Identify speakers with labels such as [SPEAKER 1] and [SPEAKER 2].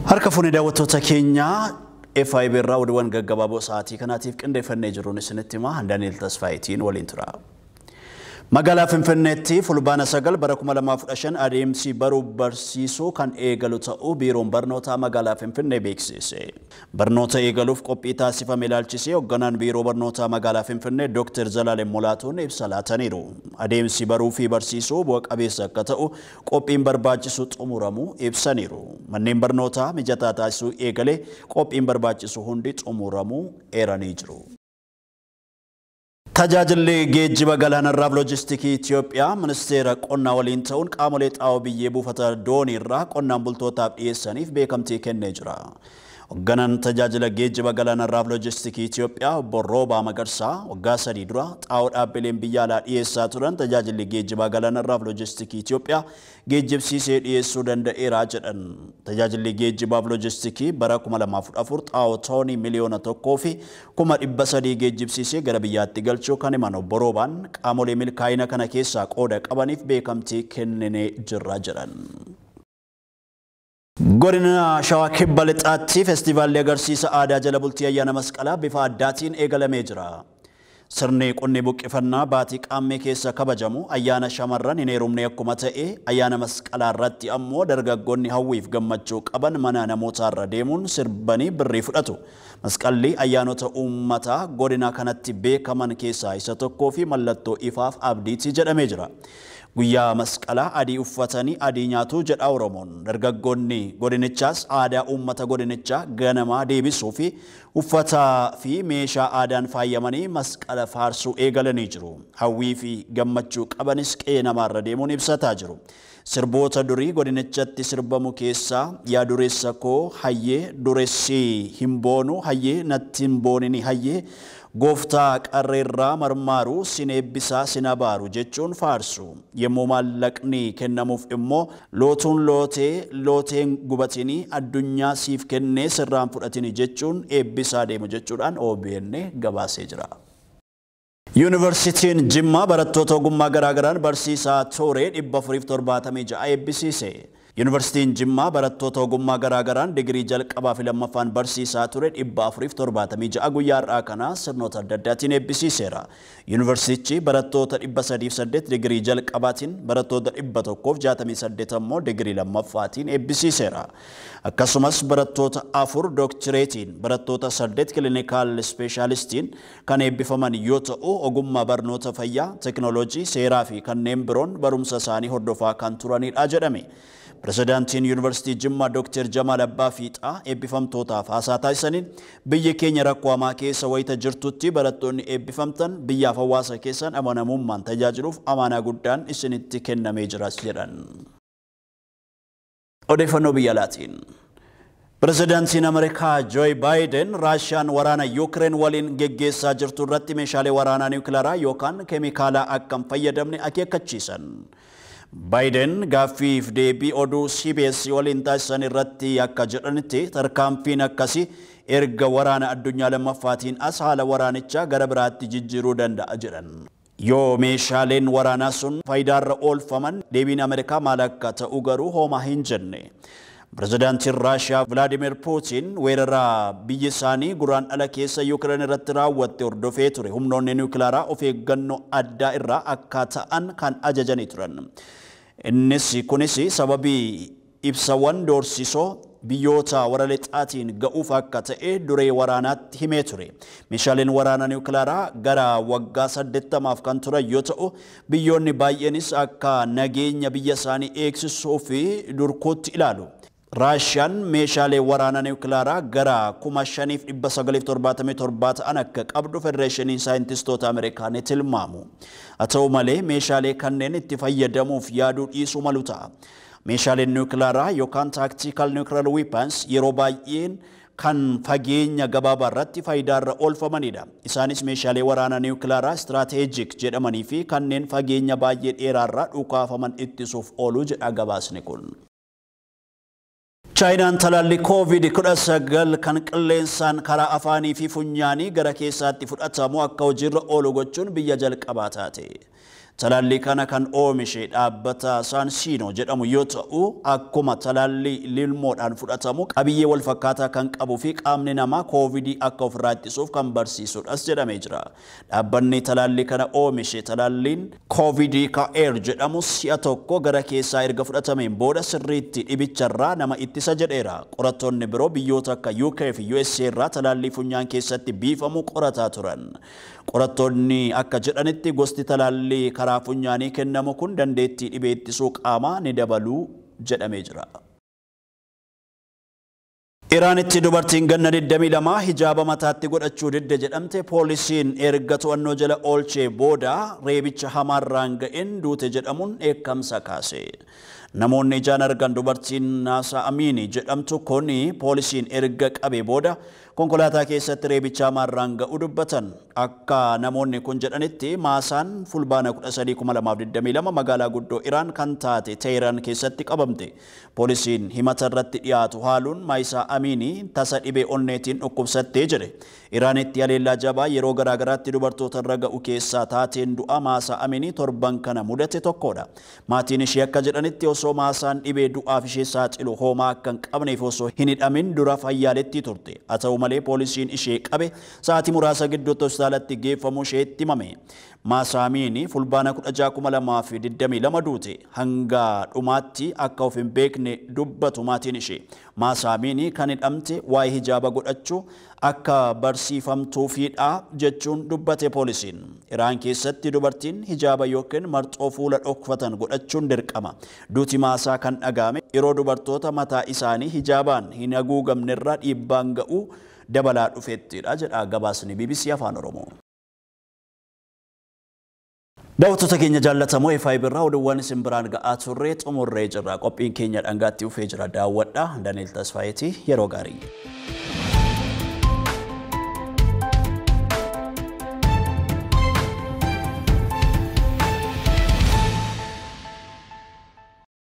[SPEAKER 1] Harka fuunee daawwattoota keenyaa, FIB irraa oduuwwan gaggabaaboo sa'aatii kanaatiif qindeeffannee jiruun isinitti himaa, Daani'el Tasfaayitiin waliin tura. Magaalaa Finfinneetti Fulbaana 9 bara 2015 adeemsi baruu barsiisuu kan eegalu ta'uu Biiroon Barnootaa Magaalaa Finfinnee beeksise. Barnoota eegaluuf qophii taasifame ilaalchisee hoogganaan Biiroo Barnootaa Magaalaa Finfinnee Dr. Zalaalem Mulaatuun ibsa laataniiru. Adeemsi baruu fi barsiisuu bu'a qabeessa akka ta'u qophiin barbaachisu xumuramuu ibsaniiru. Manneen barnootaa mijataa taasisuu eegalee qophiin barbaachisu hundi xumuramuu eeranii jiru. Tajaajilli geejjiba galaanarraaf loojistikii Itoophiyaa ministeera qonnaa waliin ta'uun qaamolee xaa'oo biyyee buufata doonii irraa qonnaan bultootaaf dhiyeessaniif beekamtii kennee jira. Hoogganaan tajaajila geejjiba galaanarraaf loojistikii Itoophiyaa Obbo Roobaa Magarsaa waggaa 3 dura xaa'oo dhaabbileen biyya alaa dhiyeessaa turan tajaajilli geejjiba galaanarraaf loojistikii Itoophiyaa geejjibsiisee dhiyeessuu danda'eera jedhan. Tajaajilli geejjibaaf loojistikii bara 2014 xaa'oo toonii 1,300,000 geejjibsiisee gara biyyaatti galchuu kan himan Obbo Roobaan, qaamolee milkaa'ina kana keessaa qooda qabaniif beekamtii kenninee jirra jedhan. Godina Shawaa Kibba Lixaatti feestivaalli agarsiisa aadaa jala bultii ayyaana Masqalaa bifa addaatiin eegalamee jira. Sirni qonni buqqifannaa baatii Qaammee keessa kabajamu ayyaana shamarran hin heerumne akkuma ta'e, ayyaana Masqalaa irratti ammoo dargaggoonni hawwiif gammachuu qaban mana namootaarra deemuun sirbanii birrii fudhatu. Masqalli ayyaanota uummataa godina kanatti beekaman keessaa isa tokkoo fi mallattoo ifaaf abdiiti jedhamee jira. Guyyaa Masqalaa adii uffatanii adii nyaatu jedha Oromoon. Dargaggoonni godinichaas aadaa uummata godinichaa ganamaa deebisuu fi uffataa fi meeshaa aadaan faayamanii Masqala faarsuu eegalanii jiru. Hawwii fi gammachuu qabanis qe'ee namaarra deemuun ibsataa jiru. Sirboota durii godinichatti sirbamu keessaa "Yaa dureessa koo hayyee, dureessi hin boonu hayyee, natti hin boonini hayyee, gooftaa qarreerraa marmaaru, sin eebbisaa sin abaaru" jechuun faarsu. Yommuu maallaqni kennamuuf immoo "Lootuun lootee looteen gubatinii, addunyaa siif kennee sirraan fudhatini" jechuun eebbisaa deemu jechuudhaan OBN gabaasee jira. Yuunivarsiitiin Jimmaa barattoota ogummaa garaagaraan barsiisaa ture 476 eebbisiise. Yuunivarsiitiin Jimmaa barattoota ogummaa garaagaraan digirii jalqabaa fi lammaffaan barsiisaa ture 476 guyyaa har'aa kana sirnoota adda addaatiin eebbisiiseera. Yuunivarsiitichi barattoota 308 digirii jalqabaatiin, barattoota 168 ammoo digirii lammaffaatiin eebbisiiseera. Akkasumas barattoota 4 dooktireetiin, barattoota 8 clinical specialistiin kan eebbifaman yoo ta'u, ogummaa barnoota fayyaa, teekinooloojii, seeraa fi kanneen biroon barumsa isaanii hordofaa kan turanidha jedhame. Pirezidaantiin Yuunivarsiitii Jimmaa Dr. Jamaal Abbaa Fiixaa eebbifamtootaaf haasaa taasisaniin, biyyi keenya rakkoo hamaa keessa wayita jirtutti barattoonni eebbifamtan biyyaaf hawaasa keessan amanamummaan tajaajiluuf amaanaa guddaan isinitti kennamee jiras jedhan. Odeeffannoo biyya alaatiin. Pirezidaantiin Ameerikaa Jooy Baayiden Raashiyaan waraana Yuukireen waliin geggeessaa jirtu irratti meeshaalee waraanaa niwukilaraa yookaan keemikaalaa akka hin fayyadamne akeekkachiisan. Baayiden gaaffiif deebii oduu CBS waliin taasisan irratti akka jedhanitti, tarkaanfiin akkasii erga waraana addunyaa lammaffaatiin as haala waraanichaa gara biraatti jijjiiruu danda'a jedhan. Yoo meeshaaleen waraanaa sun faayidaarra oolfaman deebiin Ameerikaa maal akka ta'u garuu homaa hin jenne. Pirezidaantiin Raashiyaa Vilaadimir Puutiin weerara biyyi isaanii Guraandhala keessa Yuukireen irratti raawwatte hordofee ture humnoonni niwukilaraa of eeggannoo addaa irraa akka ta'an kan ajajanii turan. Innis kunis sababii ibsawwan doorsisoo biyyoota warra lixaatiin ga'uuf akka ta'e duree waraanaatti himee ture. Meeshaaleen waraanaa niwukilaraa gara waggaa 80f kan turan yoo ta'u, biyyoonni baay'eenis akka nageenya biyya isaanii eegsisuu fi durkuutti ilaalu. Raashiyaan meeshaalee waraanaa niwukilaraa gara 5977 ta'an akka qabdu Federeeshiniin Saayintistoota Ameerikaa ni tilmaamu. Haa ta'u malee, meeshaalee kanneen itti fayyadamuuf yaaduu dhiisuu malu ta'a. Meeshaaleen niwukilaraa yookaan tactical nuclear weapons yeroo baay'een kan fageenya gabaabaa irratti faayidaarra oolfamanidha. Isaanis meeshaalee waraanaa niwukilaraa strategic jedhamanii fi kanneen fageenya baay'ee dheeraarraa dhukaafaman ittisuuf oolu jedha gabaasni kun. Chaayinaan talaallii COVID-19 kan qilleensaan karaa afaanii fi funyaanii gara keessaatti fudhatamu akka hojiirra oolu gochuun biyya jalqabaa taate. Talaallii kana kan oomishe dhaabbata Saansino jedhamu yoo ta'u, akkuma talaallii lilmoodhaan fudhatamu qabiyyee wal fakkaataa kan qabuu fi qaamni namaa koovidii akka ofirraa ittisuuf kan barsiisudhas jedhamee jira. Dhaabbanni talaallii kana oomishe talaalliin koovidii ka'eer jedhamu si'a tokko gara keessaa erga fudhatameen booda sirriitti dhibicharraa nama ittisa jedheera. Qorattoonni biroo biyyoota akka UK fi USA irraa talaallii funyaan keessatti biifamu qorataa turan. Qorattoonni akka jedhanitti gosti talaallii karaa funyaanii kennamu kun dandeettii dhibee ittisuu qaamaa ni dabaluu jedhamee jira. Iraanitti dubartiin ganna 22 hijaaba mataatti godhachuu didde jedhamte poolisiin erga to'annoo jala oolchee booda reebicha hamaarraan ga'een duute jedhamuun dheekkamsa kaase. Namoonni ijaan argan dubartiin Naasaa Amiini jedhamtu kun poolisiin erga qabee booda konkolaataa keessatti reebicha hamaarraan ga'uu dubbatan. Akka namoonni kun jedhanitti Maasaan Fulbaana 13,2022 magaalaa guddoo Iraan kan taate Teheraan keessatti qabamte. Poolisiin himata irratti dhiyaatu haaluun Maayisaa Amiini tasa dhibee onneetiin dhukkubsattee jedhe. Iraanitti haleellaa jabaa yeroo garaagaraatti dubartoota irra ga'u keessaa taateen du'a Maasaa Amiinii torban kana mudate tokkodha. Maatiin ishee akka jedhanitti osoo Maasaan dhibee du'aaf ishee saaxilu homaa akka hin qabneef osoo hin hidhamin dura fayyaaletti turte. Haa ta'u malee poolisiin ishee qabe sa'aatii muraasa gidduutti hospitaalatti geeffamuu isheetti himame. Maasaa Amiinii Fulbaana 16,2022 duute. Hanga dhumaatti akka of hin beekne dubbatu maatiin ishee. Maasaa Amiinii kan hidhamte waa'ee hijaaba godhachuu akka barsiifamtuufidha jechuun dubbate poolisiin. Iraan keessatti dubartiin hijaaba yookiin marxoo fuula dhokfatan godhachuun dirqama. Duuti Maasaa kan dhaga'ame yeroo dubartoota mataa isaanii hijaabaan hin haguugamnerra dhiibbaan ga'uu dabalaa dhufettidha jedha gabaasni BBC Afaan Oromoo. Daawwattoota keenya jaallatamoo FIB irraa oduuwwan isin biraan ga'aa turre xumurree jirra. Qophiin keenya dhangaatti dhufee jira. Daawwadha. Daniel Tasfaayetii yeroo gaarii.